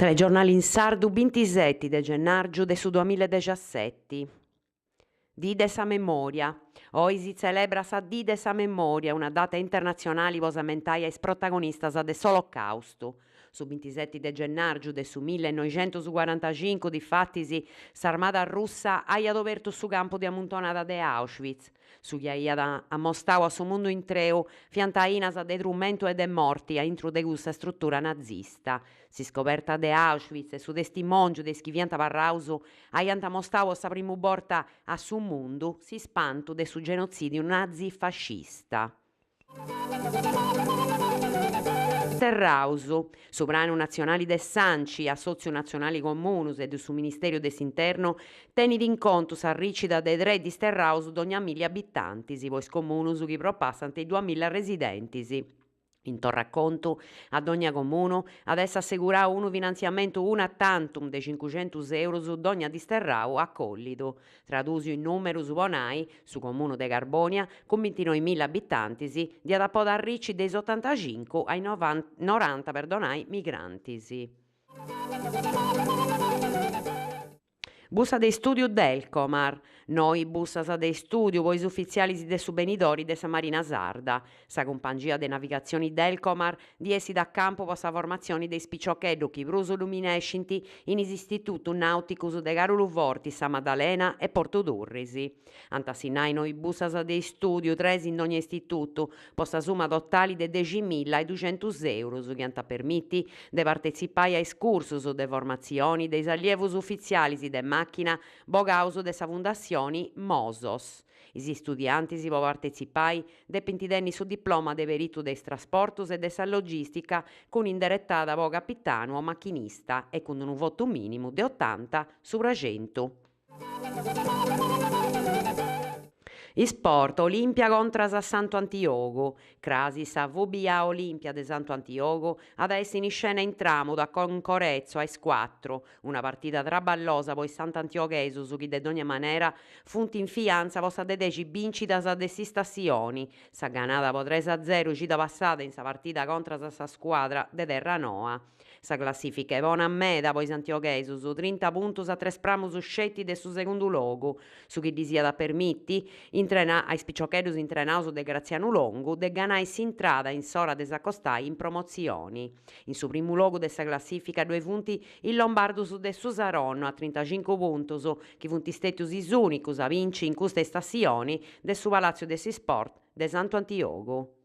Telegiornali in sardu bintiseti de gennàrgiu de su duamilla e dexaseti. Dì de sa Memòria. Oi si tzelebrat sa Dì de sa Memòria, una data internatzionali po s'ammentai a is protagonistas de s'Olocàustu. Su bintiseti de gennàrgiu de su millenoixentuscuarantacincu, difatis, s'armada russa aiat obertu su campu de amuntonada de Auschwitz. Su chi aiat ammostau a su mundu intreu fiant ainas de trumentu e de morti a intru de cussa strutura nazista. S'iscoberta de Auschwitz e su testimòngiu de is chi fiant abarraus aiant ammostau po sa primu borta a su mundu s'ispantu de su genotzìdiu nazi-fascista. Disterraus. Su Pranu Natzionali de s'Anci, Assòtziu Natzionali Comunus e de su Ministèriu de s'Internu tenit in contu s'arricida de tres disterraus dogna milli abitantis po is comunus chi propassant is duamilla residentis. In torracontu, a dogna comunu at essi assegurau unu finantziamentu una tantum de cincuxentus eurus dogna disterrau acollidu. Tradùsiu in nùmerus po nai, su comunu de Carbònia, cun bintinoimilla abitantis, diat a podi arrici de is otantacincu a is noranta perdonai migrantis. Bussa de istùdiu Delcomar. Noi bussas de istùdiu po is ufitzialis de su benidori de sa Marina Sarda. Sa cumpangia de navigatzioni Delcomar ndi essit a campu po sa formatzioni de is piciocheddus chi prus ddu minescint in is istitutus nàuticus de Caruluforti, Sa Madalena e Portu Turris. Ant a sinnai noi bussas de istùdiu, tres in dogna istitutu, po sa suma totali de deximilla e duxentus eurus chi ant a permiti de partetzipai a is cursus de formatzioni de is allievus ufitzialis de màchina bogaus de sa Fundatzioni Mosos. Is istudiantis po partetzipai depint tenni su diploma de peritu de is trasportus e de sa logìstica cun inderetada po capitanu o machinista e cun unu votu mìnimu de otanta subra centu. Isport, Olimpia contras a Santu Antiogu. Crasi sa VBA Olimpia de Santu Antiogu at a essi in iscena in Tramuda cun Corezzo a is cuatru, una partida traballosa po is sant'antioghesus chi de dogna manera funt in fiantza po sa de dexi bìncidas de s'istasioni, sa ganada po tres a zeru cida passada in sa partida contras a sa scuadra de Terranoa. Sa classìfica est bona meda po is antioghesus, trinta puntus a tres pramus sceti de su segundu logu, su chi ddis iat a permiti, intrena a is piciocheddus intrenaus de Gratzianu Longu, de ganai s'intrada in s'ora de s'acostai in promotzioni. In su primu logu de sa classìfica ddoi funt is lombardus de su Saronno a trintacincu puntus, chi funt stètius is ùnicus a binci in custa istasioni de su Palàtziu de s'isport de Santu Antiogu.